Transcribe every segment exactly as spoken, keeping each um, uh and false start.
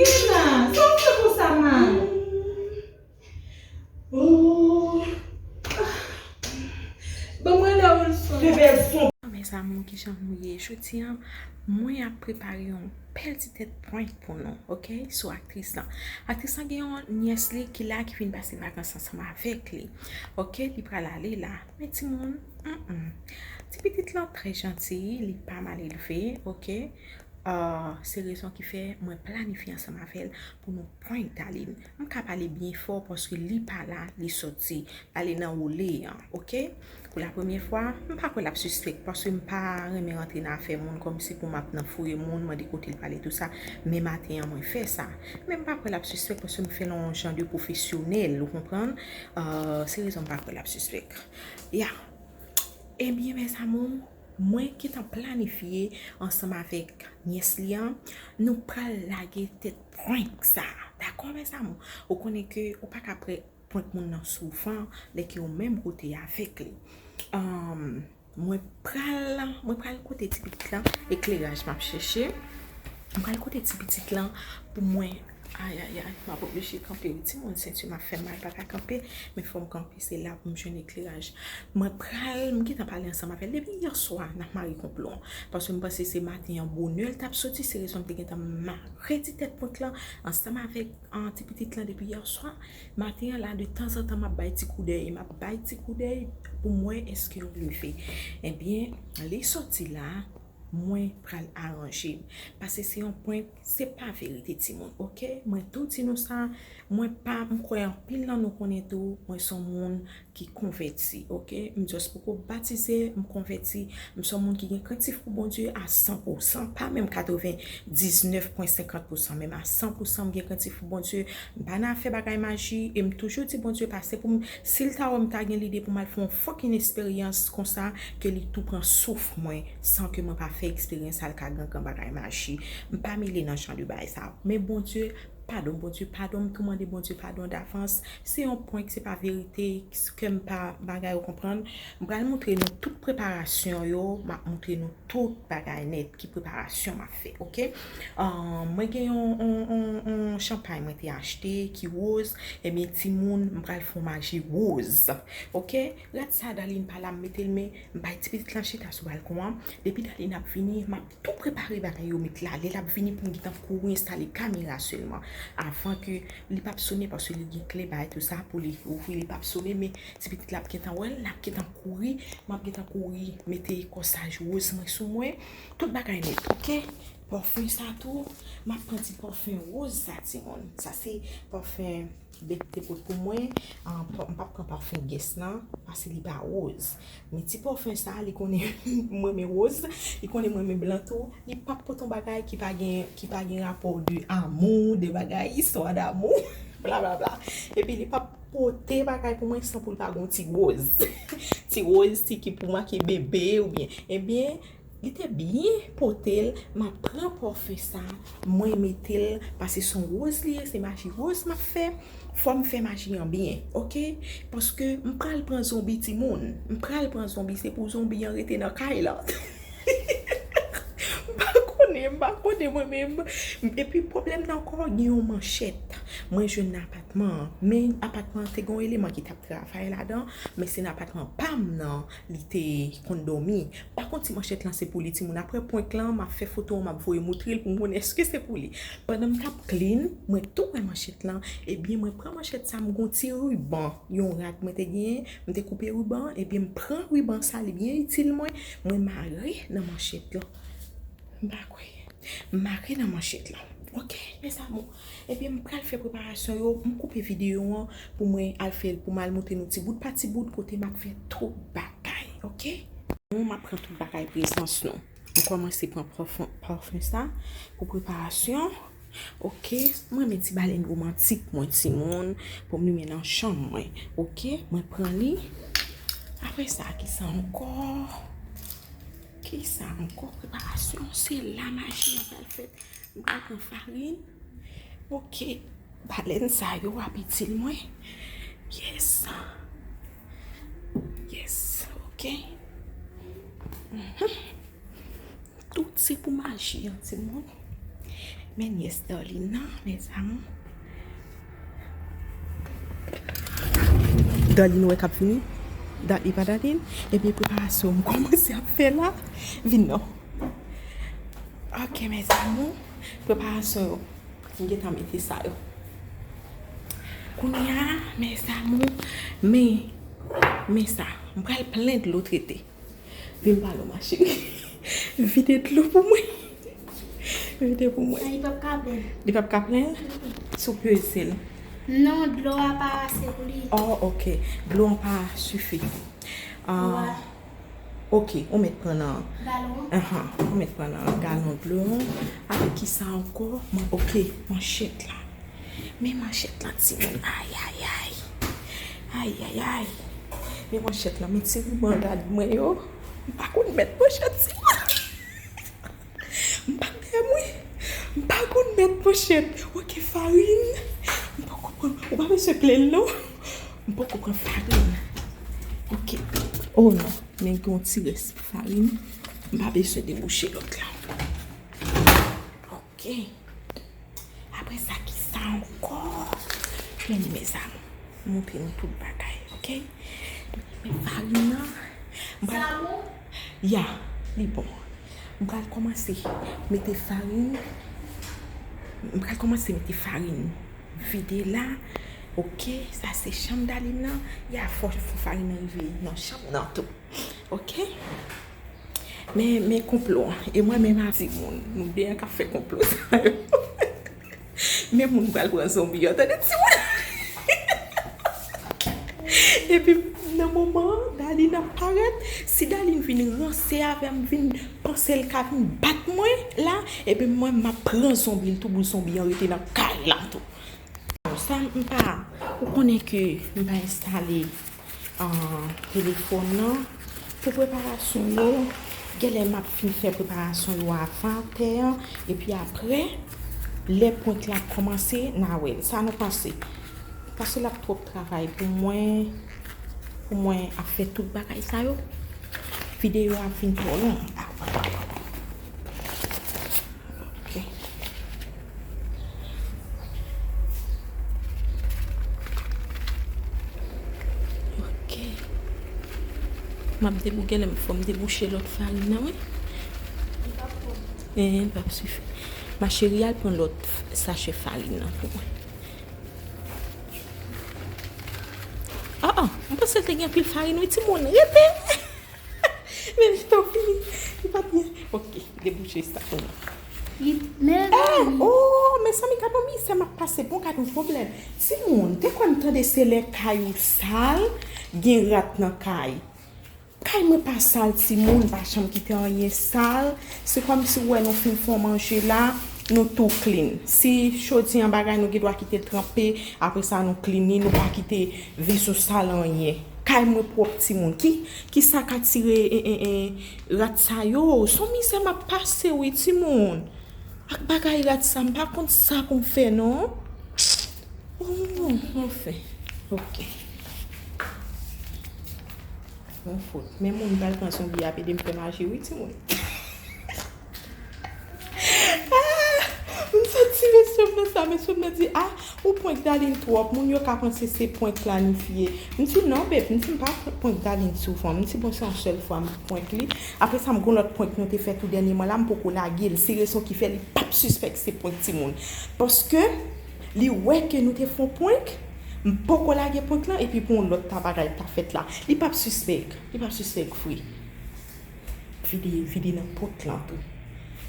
Lina, sa w fè konsa, man? Oh. Ban mwen lè Wilson. Bebe, son. Mes amours, kijan nou ye? Jodi a, mwen ap prepare yon bèl ti tèt prank pou nou, ok? Sou aktris lan. Aktris lan gen yon nyès li ki la, ki vin pase vakans ansanm avèk li. Ok, li pral ale la. Men timoun, mm, mm. Ti pitit lan trè janti, li pa mal elve, ok? Ah, se rezon ki fè mwen planifye ansanm avè l pou nou prank Daline. M ka pale byen fò paske li pa la, li sòti, l ale nan wole an, ok? Pou la premyè fwa, m pa kwè l ap sispèk paske m pa renmen rantre nan afè moun kòmsi pou m ap nan fouye moun, mande kote l prale tou sa. Men maten an, mwen fè sa. Men m pa kwè l ap sispèk paske m fè l yon jan de pwofesyonèl, ou konprann? Ah, se rezon m pa kwè l ap sispèk. Ya. Ebyen, mes amours, mwen gentan planifye ansanm avèk nyès li an, nou pral lage tèt prank sa. Dakò, mes amours? Ou konnen ke ou pa ka pre-, prank moun nan souvan lè ke ou menm kote avèk li. Ahn, mwen pral, mwen pral kote ti pitit lan, ekleraj m ap chèche. Mwen pral kote ti pitit lan pou mwen. Ay, ay, ay, m ap oblije kanpe wi, timoun, senti m ap fè m mal, pa ka kanpe, men fò m kanpe, se la pou m jwenn ekleraj. Mwen pral, m gentan pale ansanm avè l depi yè swa, n ap mare konplo an. Paske m panse se maten an bonè l t ap soti, se rezon m te gentan mare ti tèt prank lan ansanm avèk, ah, ti pitit lan depi yè swa. Maten an la, de tanzantan, m ap bay ti koudèy, m ap bay ti koudèy pou m wè èske l leve. Ebyen, li soti la, mwen pral aranje m. Paske se yon prank, se pa verite, timoun, ok? Mwen tou di nou sa, mwen pa, m kwè anpil nan nou konnen tou, mwen se yon moun ki konvèti, ok? M just poko batize, m konvèti, m se yon moun ki gen krentif pou Bondye a san pou san, pa menm katrevendiznèf pwen senkant pou san, menm a san pou san m gen krentif pou Bondye. M pa nan afè bagay maji, e m toujou di Bondye pase pou m, si l ta wè m ta gen lide pou m al fè yon fucking eksperyans konsa, ke li tou pran souf mwen, san ke mwen pa fè eksperyans al ka gangan bagay maji. M pa mele nan jan de bagay sa. Men Bondye, padon, Bondye, padon, m tou mande Bondye padon davans. Se yon prank, se pa verite, kè m pa bagay, ou konprann. M pral montre nou tout preparasyon yo, m ap montre nou tout bagay nèt, ki preparasyon m ap fè, ok? Ah, mwen gen yon, yon, yon, yon chanpay mwen te achte ki woz, ebyen timoun, m pral fè yon maji woz, ok? Rad sa Daline pa la, m mete l, men m bay ti pitit lan chita sou balkon an. Depi Daline ap vini, m ap tou prepare bagay yo, met la. Lè l ap vini pou m gentan kouri enstale kamera sèlman. Avan ke li p ap sone, paske li gen kle bagay tou sa pou li ouvri, li p ap sone, men ti pitit la ap gentan wè l, l ap gentan kouri, m ap gentan kouri mete kòsaj woz mwen sou mwen. Tout bagay nèt, ok? Pòfen sa tou, m ap pran ti pòfen woz sa, timoun. Sa se pòfen Bek te pot pou mwen. Ah, pa-, m p ap pran pòfen Guess lan, paske li pa woz. Men ti pòfen sa, li konnen m renmen woz, li konnen m renmen blan tou. Li p ap pote yon bagay ki pa gen, ki pa gen rapò de amou, de bagay, istwa damou, blablabla. Epi li p ap pote bagay pou mwen san pou l pa gen yon ti woz. Ti woz, ti ki pou make bebe oubyen. Ebyen, li te byen pote l, m ap pran pòfen sa, mwen mete l, paske se yon woz li ye, se maji woz m ap fè, fò m fè maji an byen, ok? Paske m pral pran zonbi timoun, m pral pran zonbi, se pou zonbi an rete nan kay lan. M pa konnen, m pa konnen mwen menm. Epi pwoblèm nan ankò, gen yon manchèt. Mwen jwenn nan apatman an, men apatman an te gen yon eleman ki t ap travay ladan, men se nan apatman pa m nan li te konn dòmi. Pa kont ti manchèt lan se pou li, timoun. Apre prank lan, m ap fè foto an, m ap voye moutre l pou m konnen èske se pou li. Pandan m t ap clean, mwen tou wè manchèt lan. Ebyen, mwen pran manchèt sa, m gon ti riban, yon rad mwen te genyen, m te koupe riban, ebyen, m pran riban sa, li byen itil mwen, mwen mare nan manchèt lan. M pa kwè. M mare nan manchèt lan. Ok, mes amours. Ebyen, m pral fè preparasyon yo. M koupe videyo an pou mwen al fè l, pou m al montre nou ti bout pa ti bout kote m ap fè tout bagay. Ok? Nou, m ap pran tout bagay prezans nou. M kòmanse pran pòfen, pòfen sa pou preparasyon. Ok, mwen renmen ti balèn womantik mwen, timoun, pou m limen nan chanm mwen. Ok, mwen pran li. Apre sa, kisa ankò? Kisa ankò? Preparasyon, se la maji an pral fèt. M pral pran farin. Ok, balèn sa yo ap itil mwen. Yes. Yes, ok. Mhm. Tout se pou maji an, timoun. Men nyès Darline nan, mes amours. Darline wè k ap vini. Darline pa Darline. Ebyen, preparasyon m kòmanse ap fè la. Vin non. Ok, mes amours. Preparasyon yo. M gentan mete sa yo. Kounye a, mes amours, men, men sa. M pral plen dlo trete. Vin pale w, ma chérie. Vide dlo pou mwen. Vide pou mwen. Sa li p ap ka plen. Li p ap ka plen? Si w peze l. Non, dlo a pa ase pou li. Oh, ok. Dlo an pa sifi. Ah, ok, ou mèt pran nan. Galon. Ahan, ou mèt pran nan galon dlo. Avèk ki sa ankò? Man, ok, manchèt la. Men manchèt la, timoun. Ay, ay, ay. Ay, ay, ay. Men manchèt la, men ti riban rad mwen yo. M pa konn mèt manchèt, timoun. M pa gen mwen. M pa konn mèt manchèt. Ok, farin. M poko pran. Ou pa bezwen plen l, non. M poko pran farin. Ok. Oh non. Men gen yon ti rès farin. M pa bezwen debouche lòt la. Ok. Apre sa, ki sa ankò? Men, mezanmi, montre nou tout bagay, ok? Men farin nan, m pral... Sa bon? Ya, li bon. M pral kòmanse mete farin. M pral kòmanse mete farin vide la. Ok, sa se chanm Darline nan. Ya, fò, fò farin nan rive nan chanm nan tou. Ok? Men, men konplo an. E mwen menm a timoun. Nou de an k ap fè konplo sa yo. Men moun pral pran zonbi an, tande timoun. Epi nan moman an, Darline ap parèt. Si Darline vin ranse avè m, vin panse l ka vin bat mwen la, epi mwen m ap pran zonbi l tou, pou zonbi an rete nan kay la tou. Sa m pa, ou konnen ke m pa enstale, ah, telefòn nan. Pou preparasyon yo, genlè m ap fin fè preparasyon yo avan tè an, epi apre, lè prank la ap kòmanse, n a wè l. Sa nou panse? Paske l ap twòp travay pou mwen, pou mwen ap fè tout bagay sa yo. Videyo a ap vin twò long. Ok. Ok. M ap debou-, genlè fò m debouche lòt farin nan, wi. Eh, li p ap sifi. Ma chérie, al pran lòt sachè farin nan pou mwen. Ah, ah, m panse l te gen anpil farin, wi, timoun. Rete! Men li t ap fini. Li pa t gen. Ok, debouche sa pou mwen. Li, men Eh, oh, mezanmi, gad yon mizè m ap pase. Bon, gad yon pwoblèm. Timoun, te kwè m tande se lè kay ou sal, gen rat nan kay. Kay mwen pa sal, timoun, pa janm kite anyen sal. Se kòmsi w wè nou fin fè yon manje la, nou tou clean. Si chodye an bagay, nou gen dwa kite l tranpe, apre sa nou clean li, nou pa kite veso sal anyen. Kay mwen pwòp, timoun. Ki, ki sa k atire, e, e, e, rat sa yo? Se yon mizè m ap pase, wi, timoun. Ak bagay rat sa, m pa konn sa pou m fè, non. Oh, anfen. Ok. Yon fot. Men moun pral pran zonbi ap ede m fè maji, wi, timoun. Ah, m santi mesye m nan sa, mesye m nan di, ah, ou prank Darline twòp, moun yo ka panse se prank planifye. M di, non, babe, m di, m pa prank Darline souvan. M di, bon, se yon sèl fwa m prank li. Apre sa, m gon lòt prank nou te fè tou dènyèman la, m poko lage l. Se rezon ki fè li p ap sispèk se prank, timoun. Paske li wè ke nou te fè yon prank, m poko lage prank lan, epi pou yon lòt ta bagay ta fèt la. Li p ap sispèk. Li p ap sispèk vre. Vide, vide nan pòt lan tou.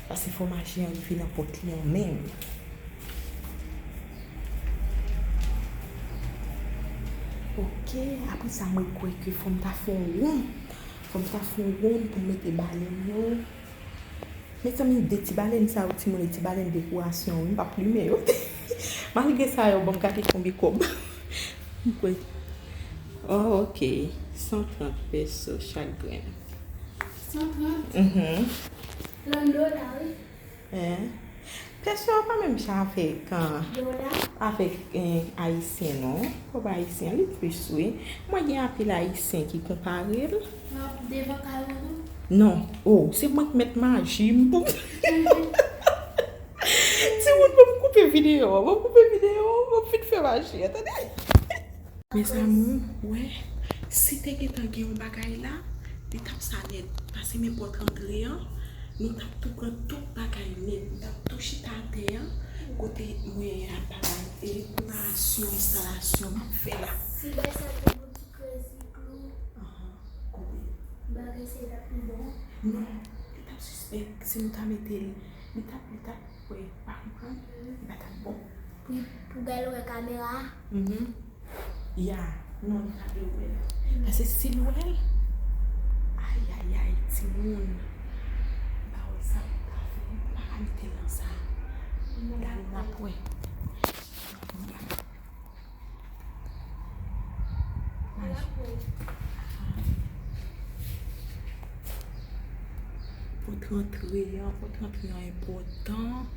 Paske fò maji an rive nan pòt li an menm. Ok, apre sa, mwen kwè ke fò m ta fè yon wonm. Fò m ta fè yon wonm pou m mete balèn yo. Mezanmi, de ti balèn sa yo, timoun, e ti balèn dekorasyon, wi, m p ap limen yo. Malgre sa, yo ban m gade konbyen kòb. M kwè. Oh, ok. San trant peso chak grenn. San trant? Mhm. Lan dola, wi. Hein? Peso a pa menm jan avèk, ah, dola? Avèk, eh, ayisyen, non. Kòb ayisyen, li plis, wi. Mwen gen anpil ayisyen ki konpare l. Ah, devan kay ou tou? Non. Oh, se mwen k mèt maji m pou. Mhm. Ti Videyo an, m ap koupe videyo an, m ap fin fè maji an, tande. Mes amours, w wè, si te gentan gen yon bagay la, li t ap sa nèt. Pase men pòt rantre an, nou t ap tou pran tout bagay nèt. Nou t ap tou chita atè an, kote mwen ap bagay, e preparasyon, enstalasyon m ap fè la. Si bagay sa te bouti krezi klou, Ahan, kote? Bagay sa t ap pi bon. Non, li t ap sispèk si nou ta mete l. Li t ap, li t ap, wè, pa konprann, li pa t ap bon. Pou, pou gade wè kamera a? Mhm. Ya, non, li pa dwe wè l. Paske si l wè l, ayayay, timoun. Pawòl sa, pa ka mete l nan sa. Gade, n ap wè. Pòt rantre an, pòt rantre an enpòtan.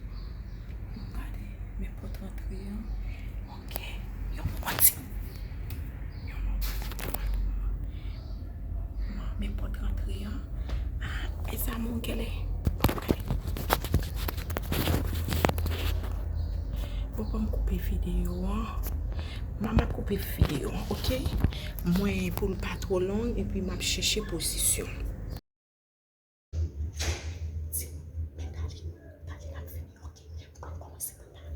Bon, gade, men pòt rantre an. Ok, yon pòt. Yon pòt. Men pòt rantre an. Ah, mes amours, kèlè. Bon, ban m koupe videyo an. Mwen, m ap koupe videyo an, ok? Mwen, pou l pa twò long, epi m ap chèche pozisyon. Ti, men Dali, Dali ap vini, ok? M pral kòmanse nan Dali.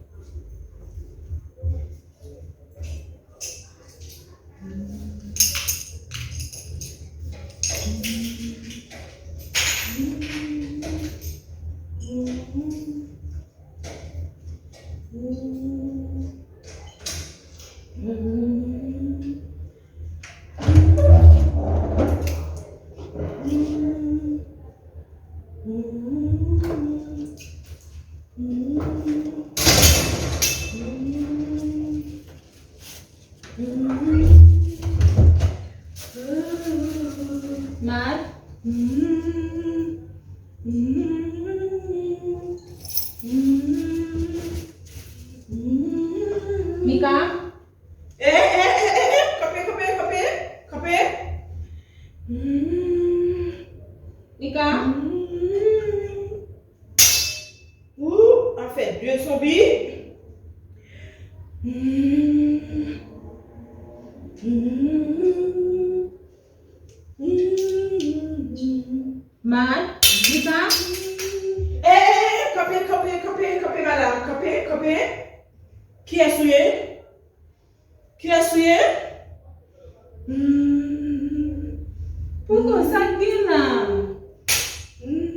Mat. Mika. Eh, eh, eh, eh, eh, kanpe, kanpe, kanpe, kanpe. Mika. Ou, afè de zonbi. Mat, Mika. Eh, eh, eh, kanpe, kanpe, kanpe, kanpe, madanm, kanpe, kanpe. Kiyès ou ye? Kiyès ou ye? Hmm. Poko, sa k gen la? Hmm.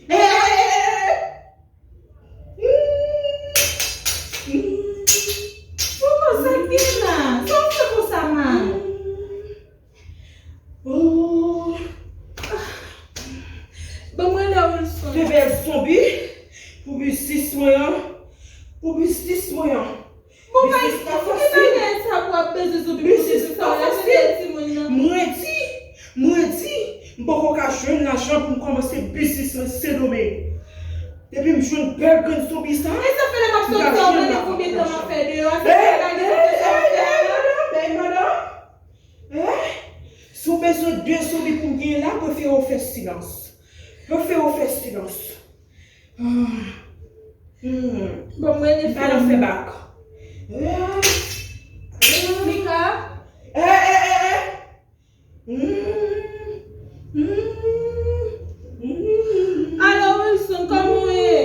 Eh, eh, eh, eh, eh. Hmm. Hmm. Poko, sa k gen la? Sa w fè konsa, man? Hmm. Oh. Ban mwen lè Wilson. De bèl zonbi pou biznis mwen an. Pou biznis mwen an. Bon, biznis pa fasil. Bagay sa pou ap bezwen zonbi pou biznis pa fasil. Mwen di, mwen di, m poko ka jwenn lajan pou m kòmanse biznis mwen Sendomeng. Depi m jwenn bèl grenn zonbi sa, e sa fè lè m ap sòti sa, ou konnen konbyen tan m ap fè deyò a, se pa bagay sa fè sa. Ey, madanm, ey, madanm. Eh? Si w bezwen de zonbi pou m genyen la, prefere w fè silans. Prefere w fè silans. Ah. Hmm. Bon, mwen, m pa nan fè bak. Eh. Mika? Eh, eh, eh, eh. Hmm. Hmm. Hmm. Alo, Wilson, kòman w ye?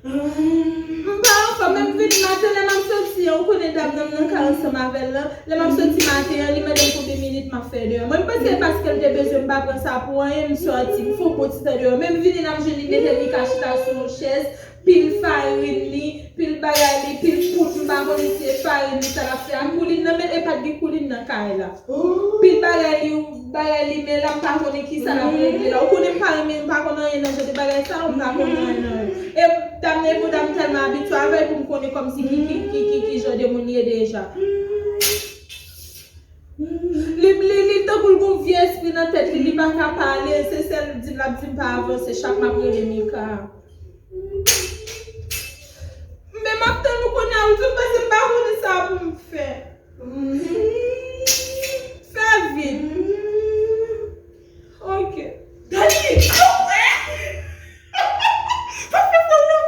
M pa anfòm, men m vini maten, lè m ap soti an, ou konnen dam nan m nan kay ansanm avè l lan, lè m ap soti maten an, li mande m konbyen minit m ap fè deyò. Mwen, m panse se paske l te bezwen m pa pran sa pou anyen, m sòti, m fè yon bon ti tan deyò. Men m vini la, m jwenn li mete Mika chita sou yon chèz, pil farin li, pil bagay li, pil poud, m pa konnen si se farin li, sa l ap fè ak koulin nan, men e pa t gen koulin nan kay la. Pil bagay li, bagay li, men la m pa konnen kisa l ap regle la. Ou konnen m pa renmen, m pa konn anyen nan jan de bagay sa yo, m pa konn anyen nan yo. E dam nan, e pou dam tèlman abitye avè l pou m konnen kòmsi ki, ki, ki, ki, ki jan de moun li ye deja. Li, li, li tankou l gon vye espri nan tèt li, li pa ka pale, se sèl di l ap di m pa avanse, chak m ap rele Mika. Men m ap tann ou kounye a, ou di m pase m pa konnen sa pou m fè. Fè vit. Ok. Dali, anmwe! Pa fè sa non.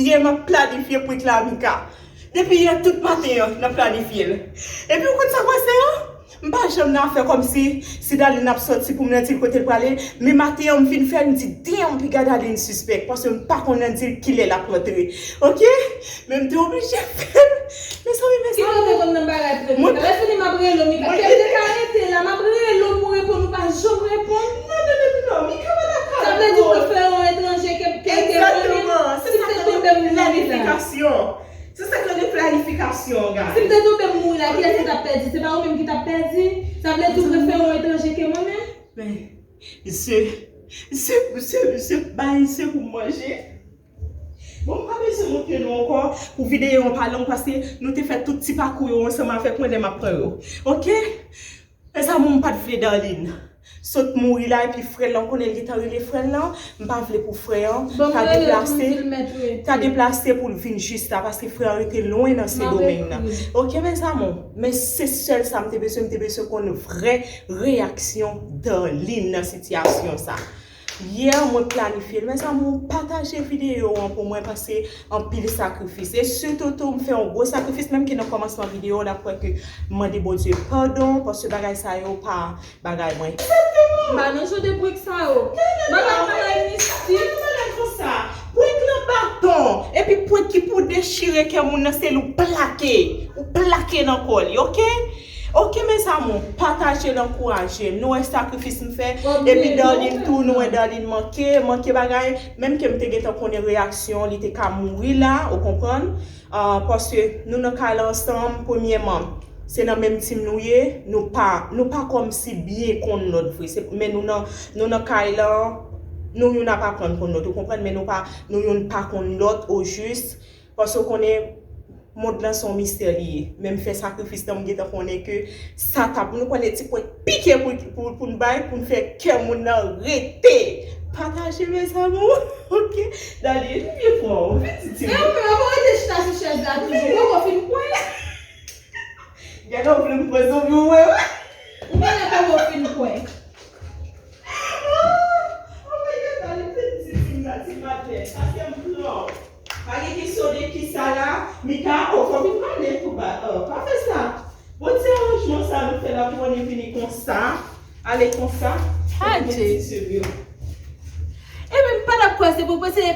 Yè m ap planifye prank la, Mika. Depi yè tout maten an, n ap planifye l. Epi ou konn sa k pase an? M pa janm nan afè kòmsi, si Darline ap sòti pou m nan di l kote l prale, men maten an m fin fè l, m di, damn, piga Darline sispèk, paske m pa konn nan di l kilè l ap rantre. Oke? Men m te oblije fè l. Mezanmi, mezanmi. Ki lè w te konn nan bagay prank? Mwen lè fini m ap rele w, Mika. Kè m te ka rete la, m ap rele w pou reponn, ou pa janm reponn. Non, non, non, non, non. Mika pa ta ka. Sa vle di w prefere yon etranje ke, ke, ke mwen menm? Egzakteman. Se sa k rele planifikasyon. Se sa k rele planifikasyon, guys. Si m te tonbe m mouri la, kilès ki t ap pèdi? Se pa ou menm ki t ap pèdi? Sa vle di w prefere yon etranje ke mwen menm? Men, se, se, se, se bay, se pou manje. Bon, m pa bezwen montre nou ankò pou videyo an pa long, paske nou te fè tout ti pakou yo ansanm avèk mwen lè m ap pran yo. Oke? Mezanmi, m pa t vle Darline sot mouri la, epi frè l lan, ou konnen l gentan rele frè l lan, m pa vle pou frè an ta deplase, ta deplase pou l vin jis la, paske frè an rete lwen nan Sendomeng nan. Oke, mezanmi, men se sèl sa m te bezwen, m te bezwen konn vrè reyaksyon Darline nan sitiyasyon sa. Yè, mwen planifye l. Mezanmi, pataje videyo an pou mwen, paske anpil sakrifis. E sitou tou, m fè yon gwo sakrifis, menm ke nan kòmansman videyo, n ap wè ke m mande Bondye padon, paske bagay sa yo pa bagay mwen. Egzakteman. M pa nan jan de prank sa yo. Non, non, non, non, non, non, non, non, non, konsa. Prank lan baton. Epi prank ki pou dechire kè moun nan, se l ou plake. Ou plake nan kò li, oke? Oke, mezanmi, pataje l, ankouraje m. Nou wè sakrifis m fè. Epi Darline tou, nou wè Darline manke, manke bagay. Menm ke m te gentan konnen reyaksyon, li te ka mouri la, ou konprann? Ah, paske nou nan kay la ansanm, premyèman, se nan menm team nou ye, nou pa, nou pa kòmsi byen konn lòt vre. Se, men nou nan, nou nan kay la, nou youn ap aprann konn lòt, ou konprann? Men nou pa, nou youn pa konn lòt, o jis, paske ou konnen, mond lan se yon mistè li ye. Men m fè sakrifis lan, m gentan konnen ke sa t ap, nou konnen ti pwen pike pou, pou, pou n bay, pou n fè kè moun nan rete. Pataje, mes amours. Oke? Darline, vin pran w, vin ti ti. E ou menm, ou rete chita sou chèz la toujou. Ou poko fin pwen. Gade, ou vle m pran zonbi, ou wè. Ou genlè poko fin pwen. Oh my God, Darline, vin ti ti m la, ti maten. Sa se m pran. Pa gen kesyon de kisa la, Mika, oh, fò vin pale tou ba, oh, pa fè sa. Bon, ti aranjman sa nou fè la pou nou vini konsa, ale konsa. Adje. Ebyen, m pa t ap kwè se pou, se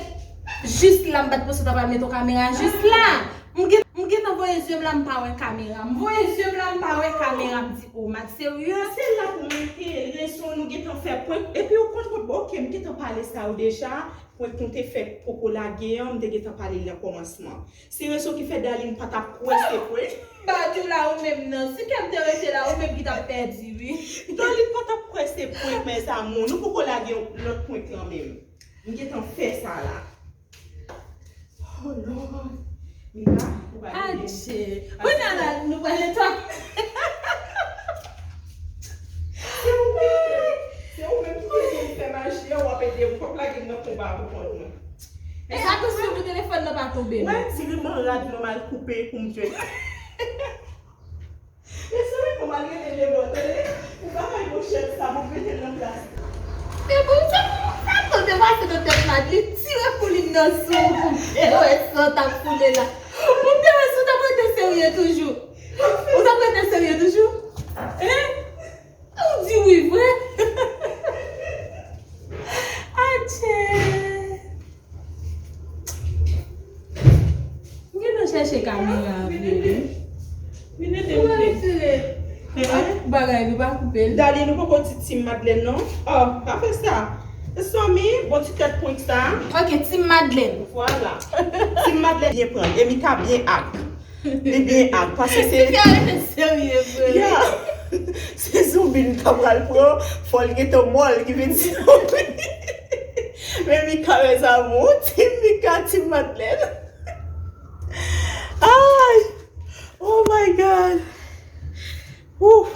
jis la m pa t panse w ta pral mete yon kamera, jis la. M gen, m gentan voye zye m la, m pa wè kamera. M voye zye m la, m pa wè kamera, m di, oh, Max, serye? Se la pou mete rezon nou gentan fè prank. Epi ou konn, oke, m gentan pale sa yo deja. Prank nou te fè poko lage an, m te gentan pale l nan kòmansman. Se rezon ki fè Darline pa t ap kwè se prank. M pa di w la ou menm nan. Si kè m te rete la, ou menm ki t ap pèdi, wi. Darline pa t ap kwè se prank, mes amours. Nou poko lage lòt prank lan menm. M gentan fè sa la. Oh Lord. Mika, ou pa gen. Adje. Kounye a la, nou pral etwa. Se ou menm ki te, se ou menm ki te vin fè maji a, w ap ede m, w ap lage m nan konba pou kont mwen. E sa tou sou pou telefòn nan pa tonbe, non. Wè, ti riban rad mwen m al koupe pou m jwe. Mezanmi, fò m al rele Lebo, tande? Ou pa bay pochèt sa, m ap mete l nan plas. Lebo, sa, sa tande pase nan tèt la, li tire koulin nan sou ou pou m te wè si w t ap koule la. Pou m te wè si w t ap rete serye toujou. Ou t ap rete serye toujou? Hein? Ou di wi vre? Adje! M gentan chèche kamera a vre wi. Vin ede m. Ou retire. Bagay nou pa koupe l. Darline, nou poko di Team Madeleine non. Oh, pa fè sa. Mezanmi, bon ti tèt prank sa. Ok, Team Madeleine. Vwala. Team Madeleine byen pran. E Mika byen ak. Li byen ak. Paske se... Mika rete serye vre. Yeah. Se zonbi li ta pral pran. Fò l gentan mòl ki vin zonbi. Men Mika, mes amours, Team Mika, Team Madeleine. Ay! Oh my God! Ouf!